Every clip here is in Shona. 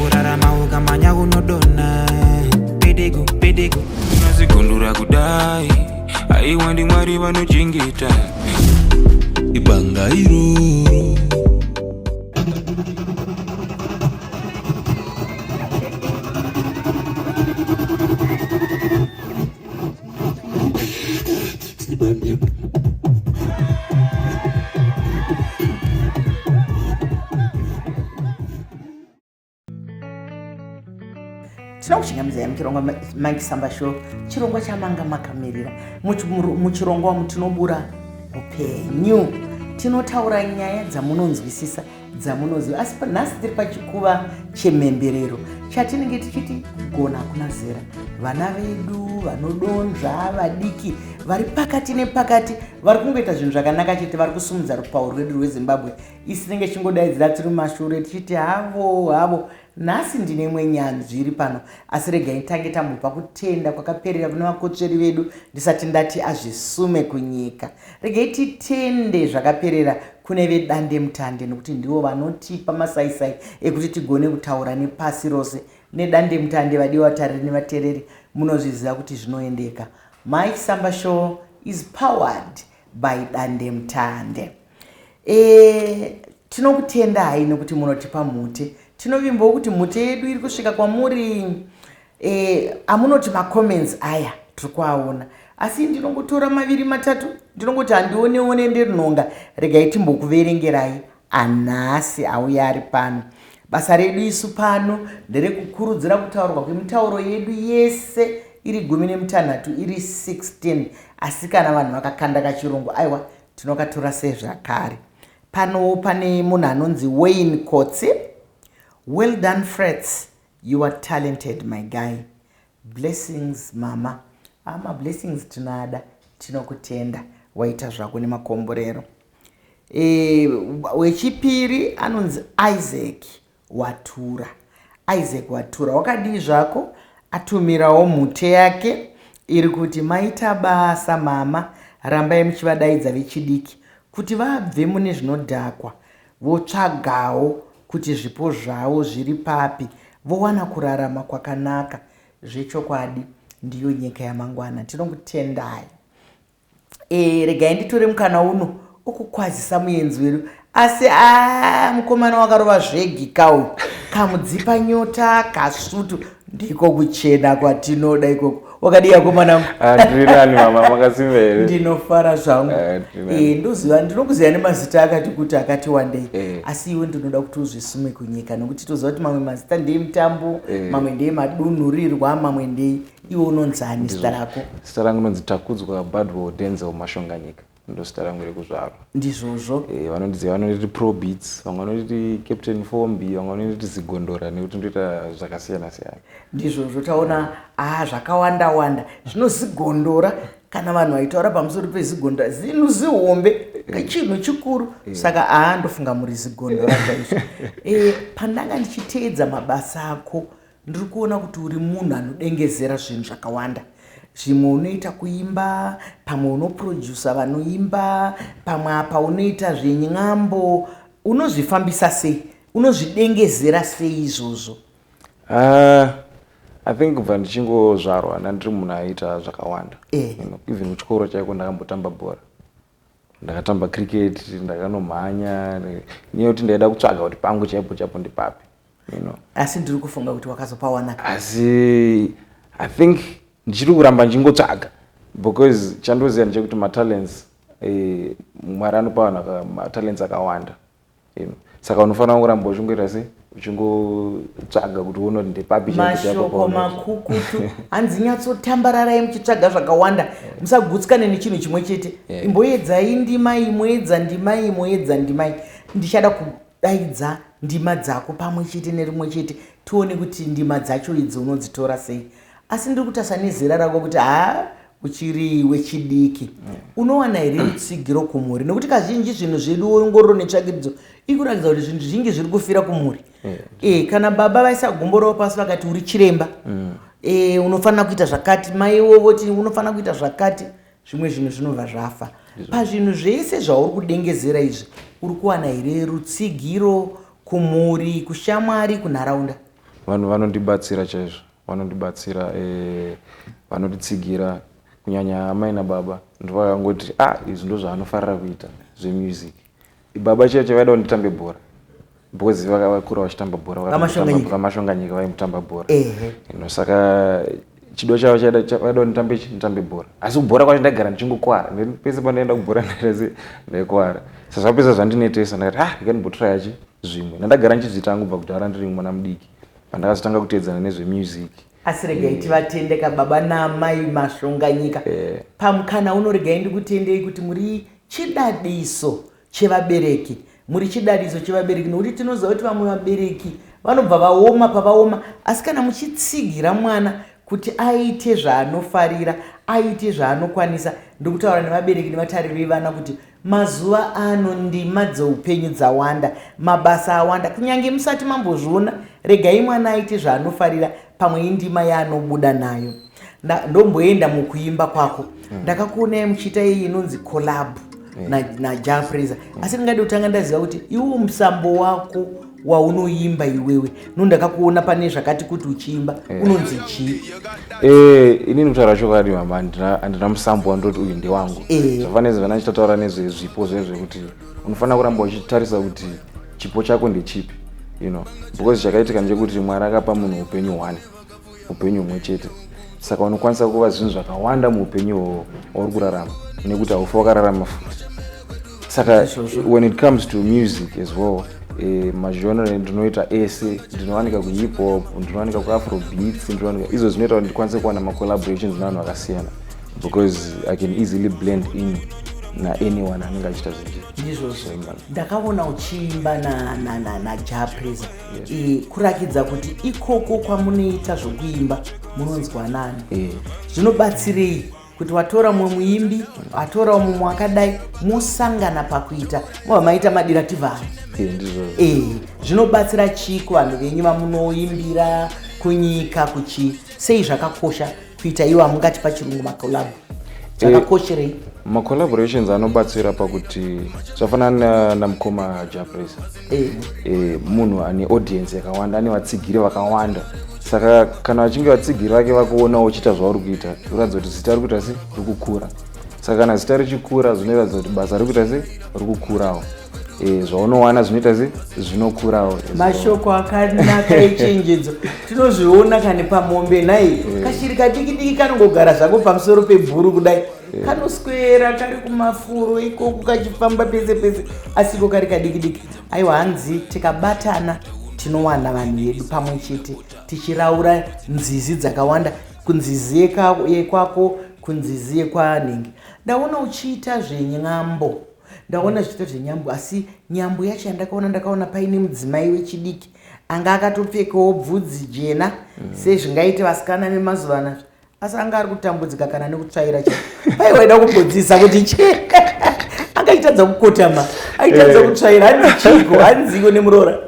Mukurarama ukamanya unodona. Pedego, pedego. Unozigundura kudai. Aiwa ndiMwari vanochengeta. Ibanga iroro. Tinokuchingamidzai muchirongwa Mike Samba Show, chirongwa chamanga makamirira. Muchirongwa umu tinobura upenyu, tinotaura nyaya dzamunonzwisisa, dzamunoziva. Asi nhasi tiri pachikuva chemhemberero chatinenge tichiti kugona hakuna zera. Vana vedu vanodonzva, vadiki vari pakati nepakati, vari kungoita zvinhu zvakanaka chete, vari kusumudza rupawo rwedu rweZimbabwe. Isi tinenge tichingodaidzira tiri mumashure tichiti havo havo. Nhasi ndine imwe nyanzvi iri pano, asi regai tange tambopa kutenda kwakaperera kune vakotsveri vedu ndisati ndati azvisume kunyika. Regai titende zvakaperera kune vedandemutande nekuti ndivo vanotipa masaisai ekuti tigone kutaura nepasi rose. Nedandemutande, vadiwa vatariri nevatereri, munozviziva kuti zvinoendeka. Mike Samba Show is powered by Dandemutande. Tinokutendai nekuti munotipa mhute. Tinovimbawo kuti mhute yedu iri kusvika kwamuri. Amunoti macomments aya tiri kuaona, asi ndinongotora maviri matatu, ndinongoti handioneone ndinonga. Regai timbokuverengerai anhasi auya ari pano. Basa redu isu pano nderekukurudzira kutaurwa kwemitauro yedu yese iri 16, iri 16. Asi kana vanhu vakakanda kachirungu, aiwa, tinokatora sezvakare. Panowo pane munhu anonzi Wayne Kotsi. Well done Frets, you are talented my guy. Blessings mama. Mablessings tinoada, tinokutenda, waita zvako nemakomborero. Wechipiri anonzi Isaac Watura. Isaac Watura, wakadii zvako? Atumirawo mhute yake iri kuti maita basa mama, rambai muchivadaidza vechidiki kuti vabve mune zvinodhakwa, votsvagawo kuti zvipo zvavo zviri papi, vowana kurarama kwakanaka. Zvechokwadi ndiyo nyika yamangwana. Tinokutendai. Regai nditore mukana uno okukwazisa muenzi wedu. Asi mukomana wakarova zvegi kau, kamudzipa nyota kasvutu, ndiko kuchena kwatinoda ikoko. Wakadii akomana? Ndiri nani mama, makasimba here? Ndinofara zvangu. Ndoziva ndinokuziva nemazita akati kuti akati wandei, asi iwe ndinoda kuti uzvisume kunyika, nekuti toziva kuti mamwe mazita ndeemutambo, mamwe ndeemadunhurirwa, mamwe ndei. Iwe unonzani zita rako? Zita rangu inonzi Takudzwa Badwell Denzel Mashonganyika, ndo zita rangu rekuzvarwa. Ndizvozvo. Vanondiziva vanonditi Pro Beats, vamwe vanonditi Captain Fombi, vamwe vanonditi Zigondora, nekuti ndoita zvakasiyana siyana. Ndizvozvo, taona zvakawanda wanda. Zvino Zigondora, kana vanhu vaitaura pamusoro peZigondora, zinhu zihombe, chinhu chikuru. Saka ndofunga muri Zigondora chaizvo. Pandanga ndichiteedza mabasa ako, ndiri kuona kuti uri munhu anodengezera zvinhu zvakawanda. Zvimwe unoita kuimba, pamwe unoprodusa vanoimba, pamwe apa unoita zvenyambo. Unozvifambisa sei? Unozvidengezera sei izvozvo? I think kubva ndichingozvarwa ndandiri munhu aiita zvakawanda. Even kuchikoro chaiko ndakambotamba bhora, ndakatamba cricket, ndakanomhanya, nenyaya yekuti ndaida kutsvaga kuti pangu chaipo chaipo ndipapi. Asi ndiri kufunga kuti wakazopawana. Asi I think ndichiri kuramba ndichingotsvaga, because chandoziva ndechekuti matalents, Mwari anopa vanhu matalents akawanda. Saka unofanira kuramba uchingoita sei, uchingotsvaga kuti uone kuti ndepapi chaipo chaipo Mashoko paunoti. makukutu, hanzi nyatsotambararayi muchitsvaga zvakawanda, musagutsikane nechinhu chimwe chete. Imboedzai ndima iyi, moedza ndima iyi, moedza ndima iyi. Ndichada kudaidza ndima dzako pamwe chete nerimwe chete, tione kuti ndima dzacho idzi unodzitora sei. Asi ndiri kutarisa nezera rako kuti ha, uchiri wechidiki. Unowana here rutsigiro kumhuri? Nekuti kazhinji zvinhu zvedu, ongororo netsvakiridzo ikuratidza kuti zvinhu zvingi zviri kufira kumhuri. Kana baba vaisa gumbo ravo pasi vakati uri chiremba, unofanira kuita zvakati, maiwo voti unofanira kuita zvakati, zvimwe zvinhu zvinobva zvafa. Pazvinhu zvese zvauri kudengezera izvi, uri kuwana here rutsigiro kumhuri, kushamwari, kunharaunda? Vanhu vanondibatsira chaizvo, vanondibatsira, vanotitsigira, kunyanya amai nababa. Ndovakangoti, ah, izvi ndo zvaanofarira kuita zvemusic. Baba chaivo chaivo vaida kuti nditambe bhora because vakura vachitamba bhora. VaMashonganyika. VaMashonganyika vaimutamba bhora. Saka chido chavo chaida vaida kuti nditambe chi nditambe bhora, asi kubhora kwacho ndaigara ndichingokwara. Then pese pandaenda kubhora ndaita se ndaikwara. Saka zvapesa zvandinetesa, ndakati, ah, rega ndimbotraya chi zvimwe. Ndandagara ndichizviita hangu kubva kudhara ndiri mwana mudiki, pandakazotanga kuteedzana nezvemusic. Asi regai tivatende kababa naamai Mashonganyika. Pamukana uno regai ndikutendei kuti muri chidadiso chevabereki, muri chidadiso chevabereki, nokuti tinoziva kuti vamwe vabereki vanobva vaoma pavaoma, asi kana muchitsigira mwana kuti aite zvaanofarira, aite zvaanokwanisa. Ndikutaura nevabereki nevatariri vevana kuti mazuva ano ndima dzeupenyu dzawanda, mabasa awanda. Kunyange musati mambozviona, regai mwana aite zvaanofarira, pamwe indima yaanobuda nayo. Ndomboenda mukuimba kwako. Ndakakuonai muchiita iyi inonzi collab naJah Prayzah, asi ndingade kutanga ndaziva kuti iwo musambo wako waunoimba iwewe, no ndakakuona pane zvakati kuti uchiimba, unonzi chii? Inini kutaura chokwadi, mama, handina musambo wandoti uyu ndewangu. Zvafanira zvana ndichitotaura nezvezvipo zvezvekuti unofanira kuramba uchitarisa kuti chipo chako ndechipi, because chakaitika ndechekuti Mwari akapa munhu upenyu hwane upenyu humwe chete, saka unokwanisa kuva zvinhu zvakawanda muupenyu ihwohwo wauri kurarama, nekuti haufa wakararama futi. Saka Izvozvo. when it comes to music as well, magenre ndinoita ese. Ndinowanika kuhip hop, ndinowanika kuafrobeats, ndinowanika izvo zvinoita kuti ndikwanise kuwana macollaborations nevanhu vakasiyana, because I can easily blend in naanyone anenge achiita zvinhu. Ndizvozvo. Ndakaona uchiimba naJah Prayzah. Kurakidza kuti ikoko kwamunoita zvokuimba munonzwanana. Zvinobatsirei kuti watora mumwe muimbi, atorawo mumwe wakadai, mosangana pakuita, mobva maita madirativhano? Ndizvozvo. Zvinobatsira chii kuvanhu venyu vamunoimbira, kunyika, kuchii? Sei zvakakosha kuita iwo amungati pachirungu macollab? Zvakakosherei? Macollaborations anobatsira pakuti zvafanana namukoma Jah Prayzah. Munhu ane audience yakawanda, ane vatsigiri vakawanda, saka kana vachinge vatsigiri vake vakuonawo uchiita zvauri kuita, kuratidza kuti zita riri kuita se riri kukura. Saka kana zita richikura, zvinoratidza kuti basa riri kuita se riri kukurawo. Zvaunowana zvinoita se zvinokurawo as well. Mashoko akanaka echenjedzo. Tinozviona kane pamombe nhai, kashiri kadiki diki kanongogara zvako pamusoro pebhuru kudai, kanoswera kari kumafuro ikoko kachifamba pese pese, asi iko kari kadiki diki. Aiwa, hanzi tikabatana tinowana vanhu vedu pamwe chete, tichiraura nzizi dzakawanda, kunzizi yekwako, kunzizi yekwanhingi. Ndaona uchiita zvenyambo, ndaona zvichiita zvenyambo, asi nyambo yacho yandakaona, ndakaona paine mudzimai wechidiki anga akatopfekawo bvudzi jena sezvingaite vasikana vemazuva anazvo, asi anga ari kutambudzika kana nekutsvaira chaiko. Pai waida kumbodzisa kuti che anga achitadza kukotama, aitadza kutsvaira, hanzi chiko, hanziko nemuroora?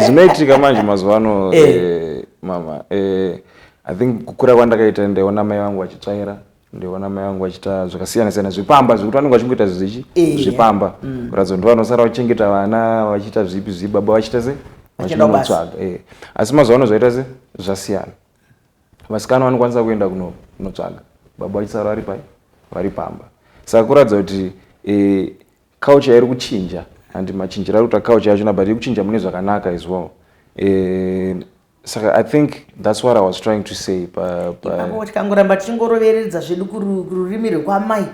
Zvinoitika manje mazuva ano, mama, I think kukura kwandakaita, ndaiona mai vangu vachitsvaira, ndaiona mai vangu vachiita zvakasiyana siyana zvepamba, zvekuti vanenge vachingoita zvechi zvepamba, kuratidza kuti ndovanosara vachengeta vana, vachiita zvipi zvipi, baba vachiita se Vachienda kubasa. vachinotsvaga. Asi mazuva ano zvaita se zvasiyana. Vasikana vanokwanisa kuenda kunotsvaga, baba vachisara vari pai vari pamba. Saka kuratidza kuti culture iri kuchinja, and machinjiro ari kuita culture yachona, but iri kuchinja mune zvakanaka as well. Saka I think that's what I was trying to say pa Ipapo tikangoramba tichingoroveredza zvedu kururimi rwekwamai,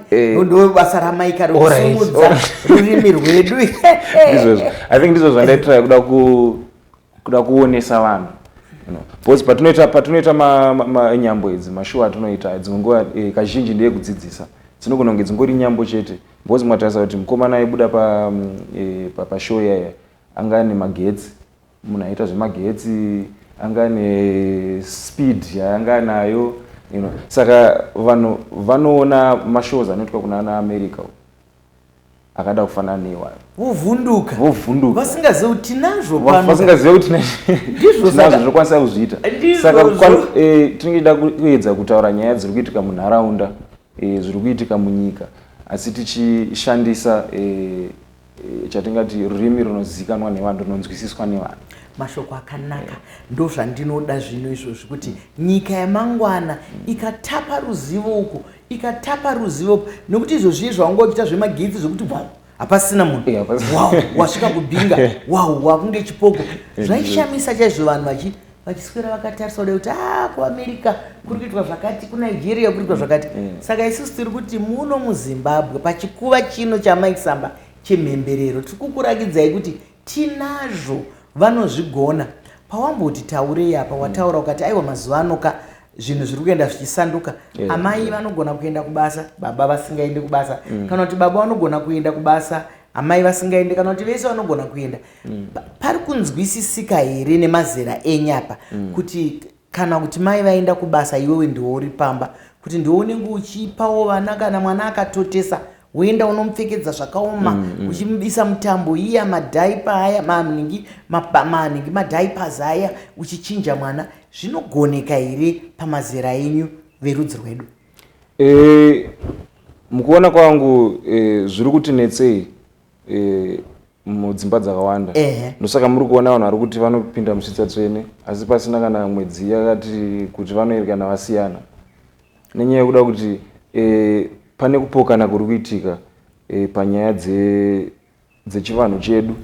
ndo basa ramai kare kusimudza rurimi rwedu. Ndizvozvo, I think ndizvo zvandaitira kuda kuonesa vanhu, because patinoita nyambo idzi, mashow atinoita dzimwe nguva, kazhinji ndeyekudzidzisa, dzinogona kunge dzingori nyambo chete, because matarisa kuti mukomana aibuda pashow iyaya anga ane magetsi, munhu aita zvemagetsi, anga ane speed yaanga anayo. Saka vanhu vanoona mashows anoitwa kuna ana America uko, akada kufanana neiwayo. Vovhunduka. Vovhunduka. Vasingazivi kuti tinazvo pano. Vasingazive kuti Ndizvo. tinazvo, zvinokwanisa kuzviita. Saka tinenge tichida kuedza kutaura nyaya dziri kuitika munharaunda, zviri kuitika munyika, asi tichishandisa Chatingati rurimi runozivikanwa nevanhu, runonzwisiswa nevanhu. Mashoko akanaka. Ndo zvandinoda zvino izvozvi, kuti nyika yamangwana ikatapa ruzivo uku, ikatapa ruzivo uku, nekuti izvozvi zvawanga uchiita zvemagetsi zvekuti wow, hapasina munhu. Hapasina. Wow, wasvika kuBinga, wow, wakunge chipoko. Zvaishamisa chaizvo, vanhu vachiswera vakatarisa kudai kuti a kuAmerica kuri kuitwa zvakati, kuNigeria kuri kuitwa zvakati. Saka isusu tiri kuti muno muZimbabwe, pachikuva chino chaMike Samba chemhemberero, tiri kukurakidzai kuti tinazvo vanozvigona. Pawamboti taurei apa, wataura ukati aiwa, mazuva ano ka zvinhu zviri kuenda zvichisanduka. Amai vanogona kuenda kubasa, baba vasingaendi kubasa, kana kuti baba vanogona kuenda kubasa, amai vasingaendi, kana kuti vese vanogona kuenda. Pari kunzwisisika here nemazera enyu apa kuti kana kuti mai vaenda kubasa, iwewe ndiwo uri pamba, kuti ndiwo unenge uchipawo vana, kana mwana akatotesa woenda unomupfekedza zvakaoma, uchimubisa mutambo iya, madiaper aya, manhingi, manhingi, madiapers aya, uchichinja mwana? Zvinogoneka here pamazera enyu verudzi rwedu? Mukuona kwangu, zviri kuti netsei mudzimba dzakawanda. Ndosaka muri kuona vanhu vari kuti vanopinda musvitsa tsvene, asi pasina kana mwedzi yakati kuti vanoerekana vasiyana, nenyaya yekuda kuti pane kupokana kuri kuitika panyaya dzechivanhu chedu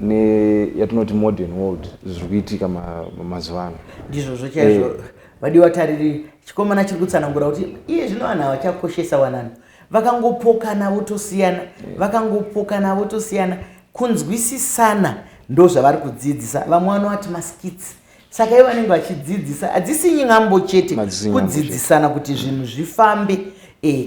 neyatinoti modern world, zviri kuitika mazuva ano. Ndizvozvo chaizvo. Vadiwa tariri, chikomana chiri kutsanangura kuti iye zvino vanhu havachakoshesa wanano, vakangopokana votosiyana, vakangopokana votosiyana. Kunzwisisana ndo zvavari kudzidzisa. Vamwe vanovati maskits, saka ivo vanenge vachidzidzisa, hadzisi nyingambo chete. Hadzisi nyambo. Kudzidzisana kuti zvinhu zvifambe.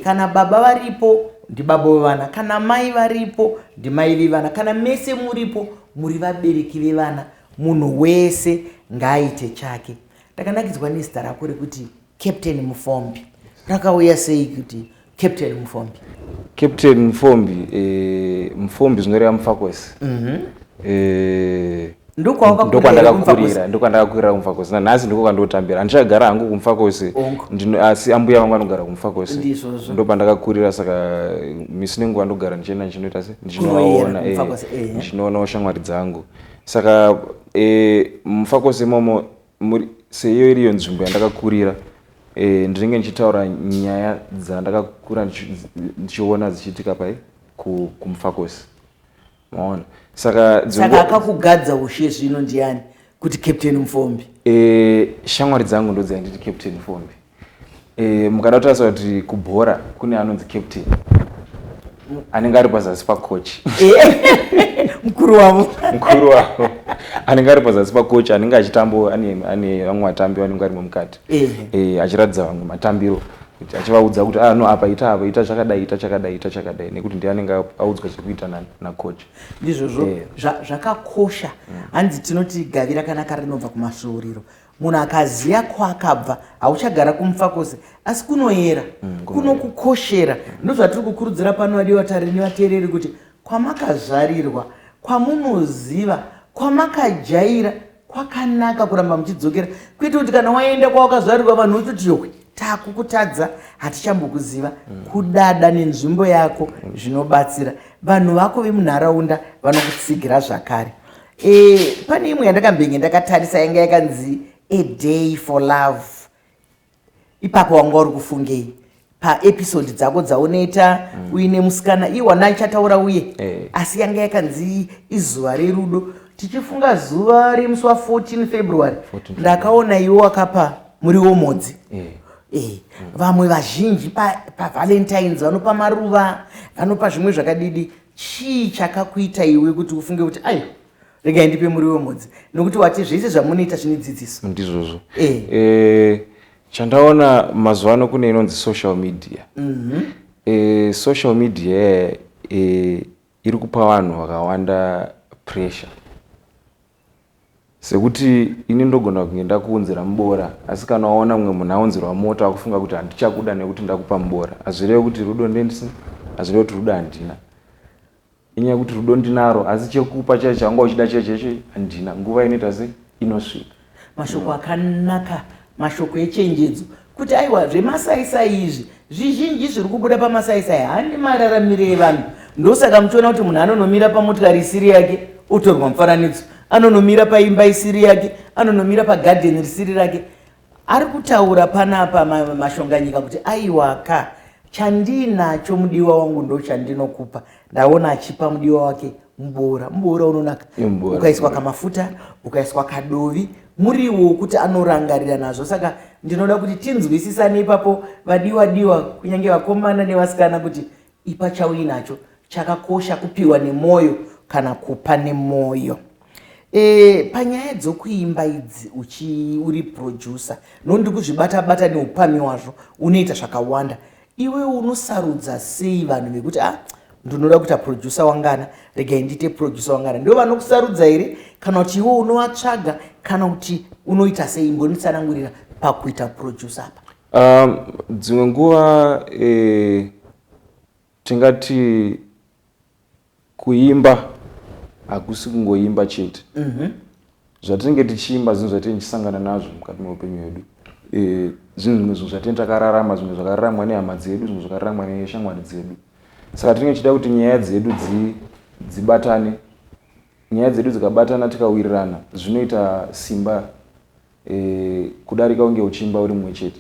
Kana baba varipo ndibaba vevana, kana mai varipo ndimai vevana, kana mese muripo muri vabereki vevana. Munhu wese ngaaite chake. Ndakanakidzwa nezita rako rekuti Captain Mufombi. Rakauya sei kuti Captain Mufombi? Captain Mufombi, Mufombi zvinoreva Mufakosi. Ndokwawakakurira? Ndokwandakakurira kuMufakosi. Nanhasi ndiko kwandotambira. Handichagara hangu kuMufakosi. Asi ambuya vangu vanogara kuMufakosi. Ndizvozvo. Ndopandakakurira, saka misi nenguva ndogara ndichienda, ndichinoita se Kunoyera ndichinovaona, kuMufakosi, ndichinoonawo shamwari dzangu. Saka muFakosi imomo seiyo iriyo nzvimbo yandakakurira, ndinenge ndichitaura nyaya dzandakakura ndichiona dzichiitika pai kuMufakosi, maona? Saka Saka akakugadza ushe zvino ndiani kuti Captain Mufombi? Shamwari dzangu ndo dzainditi Captain Mufombi. Mukada kutarisa kuti kubhora kune anonzi captain anenge ari pazasi pacoach. Mukuru wavo. Mukuru wavo anenge ari pazasi pacoach, anenge achitambo ane vamwe vatambi vanenge varimo mukati, achiratidza vamwe matambiro, kuti achivaudza kuti ah, no, apa ita, apa ita chakadai, ita chakadai, ita chakadai, nekuti ndiye anenge audzwa zvekuita nacoach. Ndizvozvo. Zvakakosha. Hanzi tinoti gavi rakanaka rinobva kumasvuuriro. Munhu akaziya kwaakabva, hauchagara kuMufakosi, asi kunoyera, kunokukoshera. Ndozvatiri kukurudzira pano, vadiwa tariri nevateereri, kuti kwamakazvarirwa, kwamunoziva, kwamakajaira kwakanaka kuramba muchidzokera, kwete kuti kana waenda kwawakazvarirwa vanhu vototi yowe, takukutadza, hatichambokuziva. Kudada nenzvimbo yako zvinobatsira vanhu vako vemunharaunda vanokutsigira zvakare. Pane imwe yandakambenge ndakatarisa yanga yakanzi "A Day for Love". Ipapo wanga uri kufungei paepisode dzako dzaunoita uine musikana iwana achataura uye? Asi yanga yakanzi "Izuva Rerudo", tichifunga zuva remusi wa14 February. 14. Ndakaona iwe wakapa muriwo modzi. Vamwe vazhinji paValentines vanopa maruva, vanopa zvimwe zvakadidi. Chii chakakuita iwe kuti ufunge kuti aiwa, regai ndipe muriwo modzi, nokuti wati zvese zvamunoita zvine dzidziso? Ndizvozvo. Chandaona mazuva ano, kune inonzi social media. Social media iri kupa vanhu vakawanda pressure, sekuti ini ndogona kunge ndakuunzira mubora, asi kana waona mumwe munhu aunzirwa mota, akufunga kuti handichakuda nekuti ndakupa mubora. Hazvirevi kuti rudo ndendisina, hazvirevi kuti rudo handina. Inyaya yekuti rudo ndinaro, asi chekupa chaicho chawanga uchida chaicho chacho handina. Nguva inoita se inosvika. Mashoko akanaka, mashoko echenjedzo, kuti aiwa, zvemasaisai izvi zvizhinji zviri kubuda pamasaisai handi mararamiro evanhu. Ndosaka muchiona kuti munhu anonomira pamotikari isiri yake otorwa mufananidzo, anonomira paimba isiri yake, anonomira pagadheni risiri rake. Ari kutaura panapa Mashonganyika kuti aiwaka, chandinacho mudiwa wangu ndo chandinokupa. Ndaona achipa mudiwa wake muboora. Muboora unonaka ukaiswa kamafuta, ukaiswa kadovi, muriwo wekuti anorangarira nazvo. Saka ndinoda kuti tinzwisisane ipapo, vadiwa diwa, kunyange vakomana nevasikana, kuti ipa chauinacho chakakosha kupiwa nemwoyo kana kupa nemwoyo. Panyaya dzokuimba idzi, uchi uri producer, nondi kuzvibata bata neupami wazvo, unoita zvakawanda. Iwe unosarudza sei vanhu vekuti, "Ah, ndinoda kuita producer wangana, regai ndiite producer wangana"? Ndo vanokusarudza here, kana kuti iwe unovatsvaga, kana kuti unoita sei? Imbonitsanangurira pakuita producer apa. Dzimwe nguva tingati kuimba hakusi kungoimba chete. Zvatinenge tichiimba zvinhu zvatinenge tichisangana nazvo mukati meupenyu hwedu, zvinhu zvimwe zvinhu zvatinenge takararama, zvimwe zvakararamwa nehama dzedu, zvimwe zvakararamwa neshamwari dzedu. Saka tinenge tichida kuti nyaya dzedu dzibatane. Nyaya dzedu dzikabatana, tikawirirana, zvinoita simba kudarika unge uchiimba uri mumwe chete.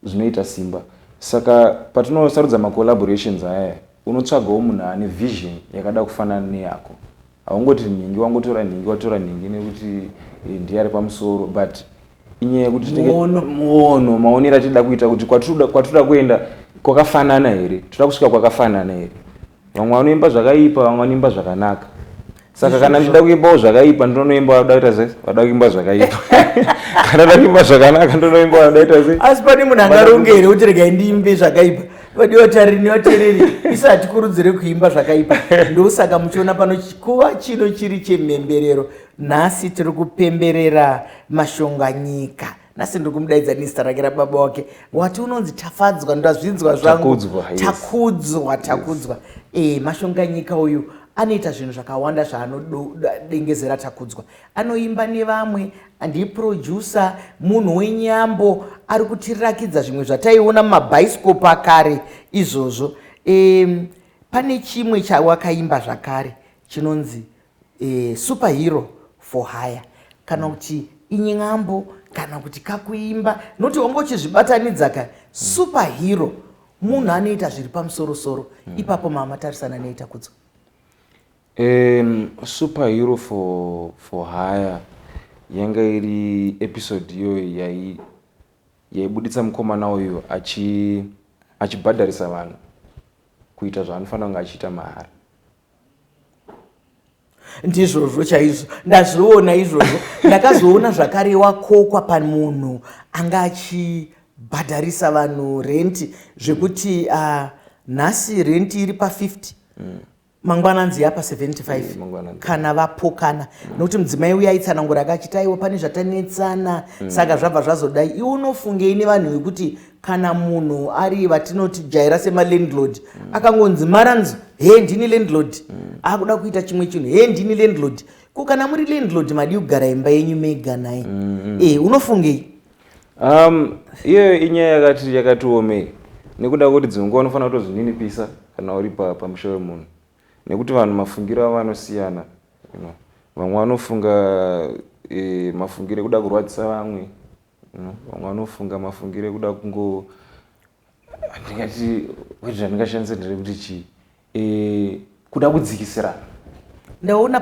Zvinoita simba. Saka patinosarudza macollaborations aya, unotsvagawo munhu ane vision yakada kufanana neyako. Haungoti nhingi wangotora nhingi, watora nhingi nekuti ndiye ari pamusoro, but inyaya yekuti Muono. Muono, maonero atida kuita kuti kwatinoda kuenda kwakafanana here, toda kusvika kwakafanana here. Vamwe vanoimba zvakaipa, vamwe vanoimba zvakanaka. Saka kana ndichida kuimbawo zvakaipa, ndinonoimba vada kuita sei, vada kuimba zvakaipa. Kana ndoda kuimba zvakanaka, ndonoimba vada kuita sei. Asi pane munhu angaronge here kuti regai ndiimbe zvakaipa? Vadiwa tariri nevateereri, isu hatikurudzire kuimba zvakaipa. Ndosaka muchiona pano chikuva chino chiri chemhemberero. Nhasi tiri kupemberera Mashonganyika. Nhasi ndiri kumudaidza nezita rake rababa wake. Wati unonzi Tafadzwa, ndazvinzwa zvangu. Takudzwa, yes. Takudzwa, Takudzwa. Mashonganyika uyu anoita zvinhu zvakawanda zvaanodengezera. Takudzwa anoimba nevamwe, ndiproducer, munhu wenyambo, ari kutirakidza zvimwe zvataiona mumabhaisikopu akare izvozvo. Pane chimwe chawakaimba zvakare chinonzi Superhero for Hire, kana kuti inyambo, kana kuti kakuimba, nokuti wanga uchizvibatanidza ka. Superhero munhu anoita zviri pamusorosoro. Ipapo mama tarisana neitakudzwa. Superhero for Hire yanga iri episode iyoyo yaibuditsa mukomana uyu achibhadharisa vanhu kuita zvaanofanira kunge achiita mahara. Ndizvozvo chaizvo, ndazviona izvozvo. Ndakazoona zvakare wakokwa pamunhu anga achibhadharisa vanhu renti, zvekuti nhasi renti iri pa50, mangwana nzi yapa 75. Mangwana. Kana vapokana, nokuti mudzimai uya aitsanangura akachiti, "Aiwa, pane zvatanetsana, saka zvabva zvazodai." Iwe unofungei nevanhu vekuti kana munhu ari vatinoti jaira semalandlord, akangonzi maranzo, "He, ndini landlord," akuda kuita chimwe chinhu, "He, ndini landlord"? Ko kana muri landlord, madii kugara imba yenyu mega naye? Unofungei? Iyoyo inyaya yakati omei, nekuda kwekuti dzimwe nguva unofanira kutozvininipisa kana uri pamusha wemunhu, nekuti vanhu mafungiro avo anosiyana. Vamwe vanofunga mafungiro ekuda kurwadzisa vamwe. Vamwe vanofunga mafungiro ekuda kungo, handingati word randingashandisa nderekuti chii, kuda kudzikisirana. Ndaona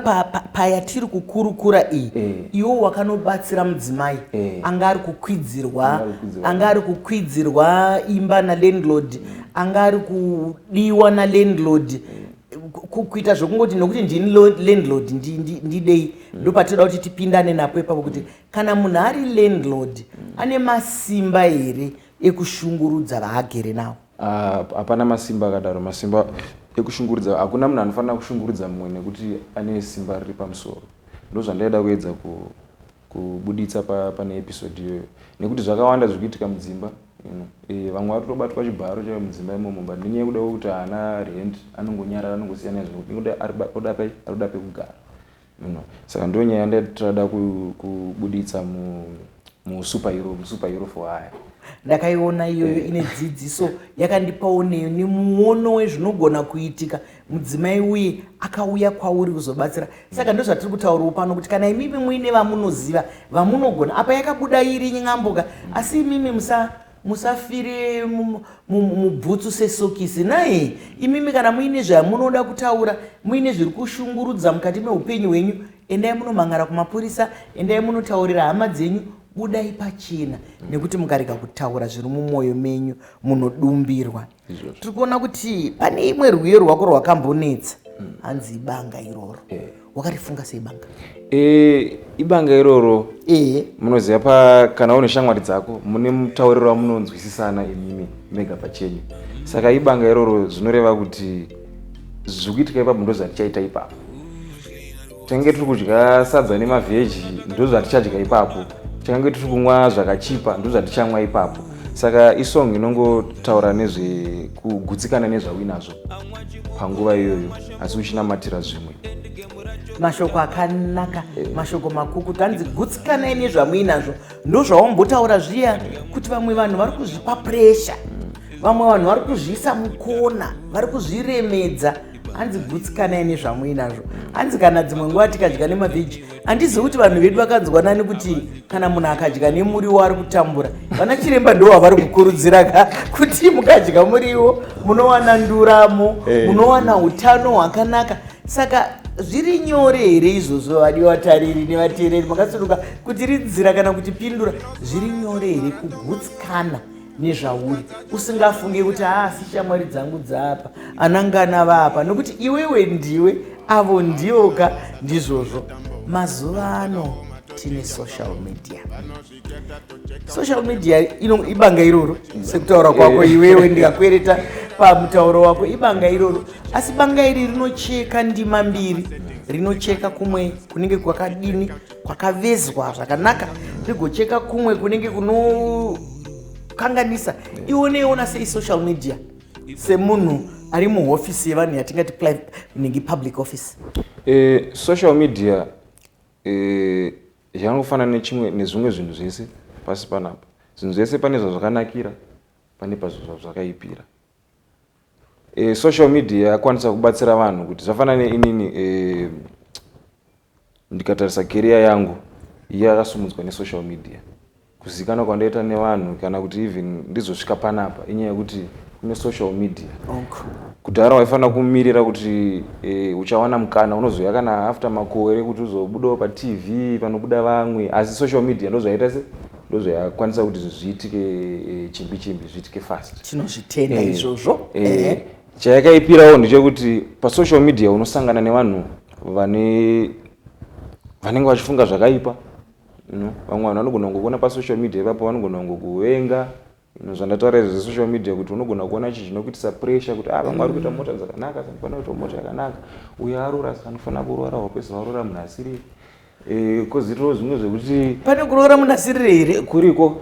payatiri kukurukura iyi, iwo wakanobatsira mudzimai anga ari kukwidzirwa, Anga ari kukwidzirwa. anga ari kukwidzirwa imba nalandlord, anga ari kudiwa nalandlord, kuita zvokungoti nokuti ndini landlord, ndidei. Ndopatinoda kuti tipindane napo ipapo, kuti kana munhu ari landlord, ane masimba here ekushungurudza vaagere navo? Ah, hapana masimba akadaro, masimba ekushungurudza. Hakuna munhu anofanira kushungurudza mumwe nekuti ane simba riri pamusoro. Ndo zvandaida kuedza kubuditsa pane episode iyoyo, nekuti zvakawanda zviri kuitika mudzimba. Vamwe vari kutobatwa chibharo chaivo mudzimba imomo, but nenyaya yekuda kwekuti haana rent, anongonyarara, anongosiyana izvo, nekuti nekuti oda ari kuda pekugara. Saka ndo nyaya yandaida kubuditsa muSuperhero for Hire. Ndakaiona iyoyo, ine dzidziso yakandipawo nemuono wezvinogona kuitika. Mudzimai uye akauya kwauri kuzobatsira. Saka ndozvatiri kutaurawo pano kuti kana imimi muine vamunoziva vamunogona, apa yakabuda iri nyamboka, asi imimi musafire mubhutsu sesokisi nai. Imimi kana muine zvamunoda kutaura, muine zviri kushungurudza mukati meupenyu hwenyu, endai munomhan'ara kumapurisa, endai munotaurira hama dzenyu, budai pachena, nekuti mukarega kutaura zviri mumwoyo menyu munodumbirwa. Tiri kuona kuti pane imwe rwiyo rwako rwakambonetsa, hanzi "Ibanga Iroro". Wakarifunga sei banga? Ibanga iroro, munoziva, pa kana une shamwari dzako mune mutauriro wamunonzwisisana imimi mega pachenyu. Saka ibanga iroro zvinoreva kuti zviri kuitika ipapo ndo zvatichaita ipapo. Tange tiri kudya sadza nemavheji, ndo zvatichadya ipapo. Tange tiri kumwa zvakachipa, ndo zvatichamwa ipapo. Saka isong inongotaura nezvekugutsikana nezvauinazvo panguva iyoyo, asi uchinamatira zvimwe. Mashoko akanaka, mashoko makukutu. Hanzi gutsikanai nezvamuinazvo. Ndozvaumbotaura zviya kuti vamwe vanhu vari kuzvipa pressure, vamwe vanhu vari kuzviisa mukona, vari kuzviremedza. Hanzi gutsikanai nezvamuinazvo. Hanzi kana dzimwe nguva tikadya nemavheji, handizivi kuti vanhu vedu vakanzwanani kuti kana munhu akadya nemuriwo ari kutambura. Vana chiremba ndo vavari kukurudzira ka kuti mukadya muriwo munowana nduramo, munowana utano hwakanaka. Saka zviri nyore here izvozvo, vadiwa vatariri nevateereri makasuduka kutiridzira kana kutipindura? Zviri nyore here kugutsikana nezvauri, usingafunge kuti haasi shamwari dzangu dzaapa, anangana vaapa, nokuti iwewe ndiwe, avo ndivo ka? Ndizvozvo. Mazuva ano tine social media. Social media ibanga iroro, sekutaura kwako iwewe, ndikakwereta pamutauro wako, ibanga iroro. Asi banga iri rinocheka ndima mbiri. Rinocheka kumwe kunenge kwakadini, kwakavezwa zvakanaka, rigocheka kumwe kunenge kunokanganisa. Ione sei social media semunhu ari muhofisi yevanhu yatingati nenge public office? Social media zvakangofanana nechimwe nezvimwe zvinhu zvese pasi panapa. Zvinhu zvese pane zvazvakanakira, pane pazvazvakaipira. Social media yakwanisa kubatsira vanhu kuti zvafanana neinini, ndikatarisa career yangu yakasumudzwa nesocial media. Kuzikanwa kwandaita nevanhu kana kuti even ndizosvika panapa inyaya yekuti kune social media. Kudhara waifanira kumirira kuti uchawana mukana unozoya kana after makore kuti uzobudawo paTV panobuda vamwe, asi social media ndozvaita se ndozvayakwanisa kuti zvinhu zviitike chimbi chimbi, zviitike fast. Tinozvitenda izvozvo. Chayakaipirawo ndechekuti pasocial media unosangana nevanhu vanenge vachifunga zvakaipa. Vamwe vanhu vanogona kungokuona pasocial media ipapo, vanogona kungokuvenga. Zvandataura izvo zvesocial media, kuti unogona kuona chinhu chinokuitisa pressure kuti ah, vamwe vari kuita mota dzakanaka, saka ndinofanira kuita mota yakanaka. Uyo arora, saka ndinofanira kuroora. Wapedza waroora munhu asiri, kozitawo zvimwe zvekuti Pane kuroora munhu asirire here? Kuriko,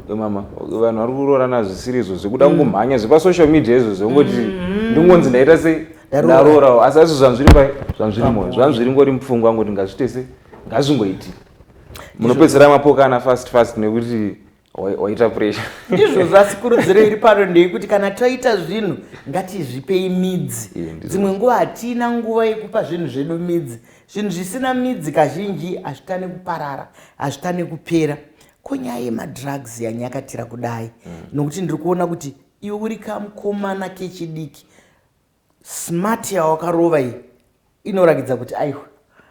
mama. Vanhu vari kuroorana zvisiri izvo, zvekuda kungomhanya zvepasocial media izvo, zvekungoti ndingonzi ndaita sei, Ndaroora. Ndarorawo, asi asi zvanzviri pai, zvanzviri moyo, zvanzviri ngori mupfungwa, ngoti ngazviite se ngazvingoitika. Munopedzisira mapokana fast fast nekuti waita pressure. Ndizvozvo. Asi kurudziro iri pano ndeyekuti kana taita zvinhu ngatizvipei midzi. Iye, ndizvo. Dzimwe nguva hatina nguva yekupa zvinhu zvedu midzi. Zvinhu zvisina midzi kazhinji hazvitane kuparara, hazvitane kupera. Ko nyaya yemadrugs yanyakatira kudai, nokuti ndiri kuona kuti iwe uri kamukomana kechidiki, smart yawakarova iyi inorakidza kuti aiwa,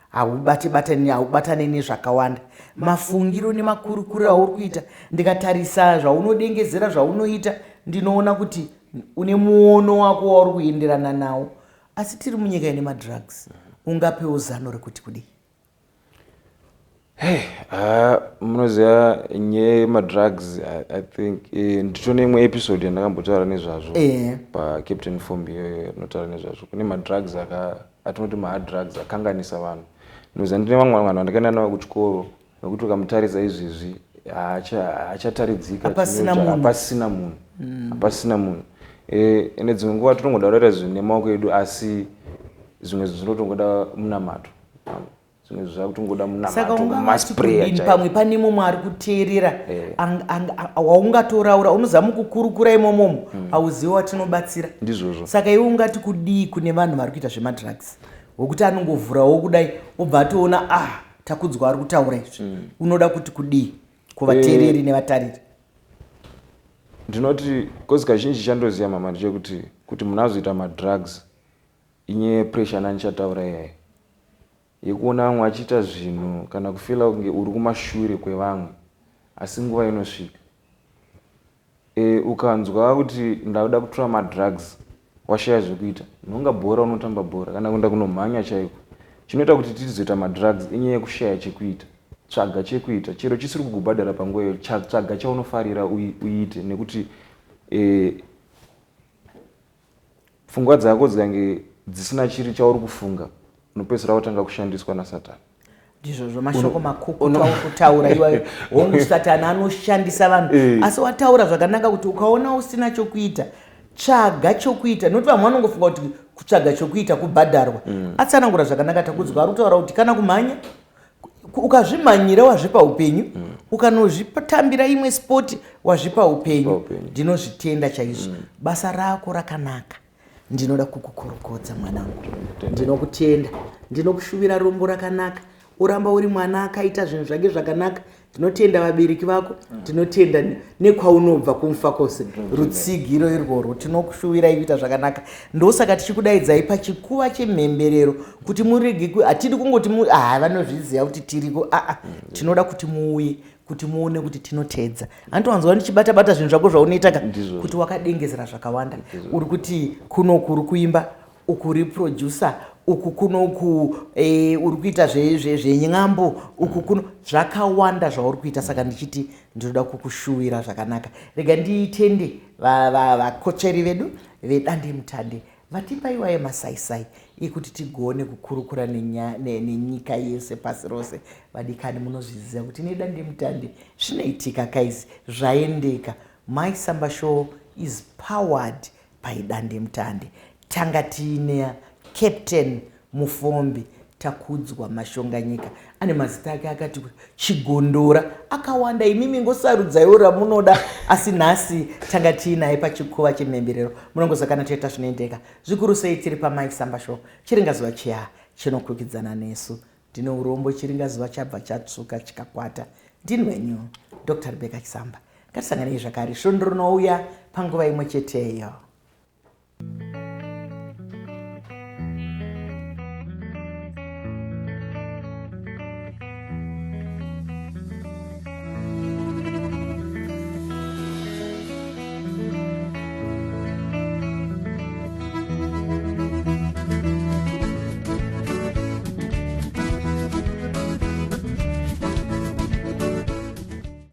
haubati batani, haubatane nezvakawanda. Mafungiro nemakurukuro auri kuita, ndikatarisa zvaunodengezera, zvaunoita, ndinoona kuti une muono wako wauri kuenderana nawo. Asi tiri munyika ine madrugs. Ungapewo zano rekuti kudii? Hey, munoziva nyaya yemadrugs, I think nditone imwe episode yandakambotaura nezvazvo paCaptain Fombi iyoyo inotaura nezvazvo. Kune madrugs atinoti mahard drugs akanganisa vanhu. Ndinoziva ndine vamwe vanhu vandakaenda navo kuchikoro nekuti ukamutarisa izvezvi haachataridzika. Hapasina munhu. Hapasina munhu, hapasina munhu. Ende dzimwe nguva tinongoda kuita zvinhu nemaoko edu, asi zvimwe zvinhu zvinotongoda munamato. Zvimwe zvakutongoda Saka munamato, ungavati mass prayer kudini? chaiwo. Pamwe pane mumwe ari kuteerera Eh. waungatoraura, unoziva, mukukurukura imomomo hauzivi watinobatsira. Ndizvozvo. Saka iwe ungati kudii kune vanhu vari kuita zvemadrugs, wekuti anongovhurawo kudai, obva atoona, ah, Takudzwa ari kutaura izvi? Unoda kuti kudii kuvateereri nevatariri? Ndinoti, cause kazhinji chandoziva, mama, ndechekuti kuti munhu azoita madrugs inyaya yepressure nandichataura iyaya, yekuona vamwe vachiita zvinhu kana kufeela kunge uri kumashure kwevamwe. Asi nguva inosvika, ukanzwa kuti ndakuda kutora madrugs, washaya zvekuita, nhonga bhora, unotamba bhora kana kuenda kunomhanya chaiko. Chinoita kuti tizoita madrugs inyaya yekushaya chekuita. Tsvaga chekuita, chero chisiri kukubhadhara panguva iyo. Tsvaga chaunofarira uite, nekuti pfungwa dzako dzikange dzisina chiri chauri kufunga, unopedzisira watanga kushandiswa nasatani. Ndizvozvo, mashoko makukutu auri kutaura iwayo. Hongu, Satani anoshandisa vanhu, asi wataura zvakanaka kuti ukaona usina chokuita, tsvaga chokuita, nokuti vamwe vanongofunga kuti kutsvaga chokuita kubhadharwa. Atsanangura zvakanaka Takudzwa. Ari kutaura kuti kana kumhanya, ukazvimhanyira wazvipa upenyu, ukanozvitambira imwe sport, wazvipa upenyu. Upenyu. Ndinozvitenda chaizvo. Basa rako rakanaka, ndinoda kukukorokodza, mwanangu. Ndinokutenda, ndinokushuvira rombo rakanaka, uramba uri mwana akaita zvinhu zvake zvakanaka. Ndinotenda vabereki vako, ndinotenda nekwaunobva kuMufakose, rutsigiro irworwo. Tinokushuvirai kuita zvakanaka. Ndosaka tichikudaidzai pachikuva chemhemberero kuti murege hatidi kungoti ah, vanozviziva kuti tiriko. Aa, tinoda kuti muuye kuti muone kuti tinotedza. Handiwanzwa ndichibata-bata zvinhu zvako zvaunoita ka, Ndizvozvo. kuti wakadengezera zvakawanda. Uri kuti kunoku uri kuimba, uku uri producer, uku kunoku uri kuita zvenyambo, uku kuno, zvakawanda zvauri kuita. Saka ndichiti ndinoda kukushuvira zvakanaka. Rega nditende vakotsveri vedu vedandemutande vatipa iwaye masaisai ekuti tigone kukurukura nenyika yese, pasi rose. Vadikani, munozviziva kuti nedandemutande zvinoitika kaisi, zvaendeka. Mai Samba Show is powered by dandemutande. Tanga tiine Captain Mufombi Takudzwa Mashonganyika, ane mazita ake akati Chigondora akawanda. Imimi ngosarudzaiwo ramunoda, asi nhasi tanga tiinaye pachikuva chemhemberero. Munongozakana toita zvinoendeka zvikuru sei tiri paMai Samba Show. Chiringazuva chiya chinokwikwidzana nesu, ndine urombo, chiringazuva chabva chatsvuka chikakwata. Ndini wenyu Dr Rebecca Chisamba. Ngatisanganei zvakare svondo rinouya panguva imwe cheteyo.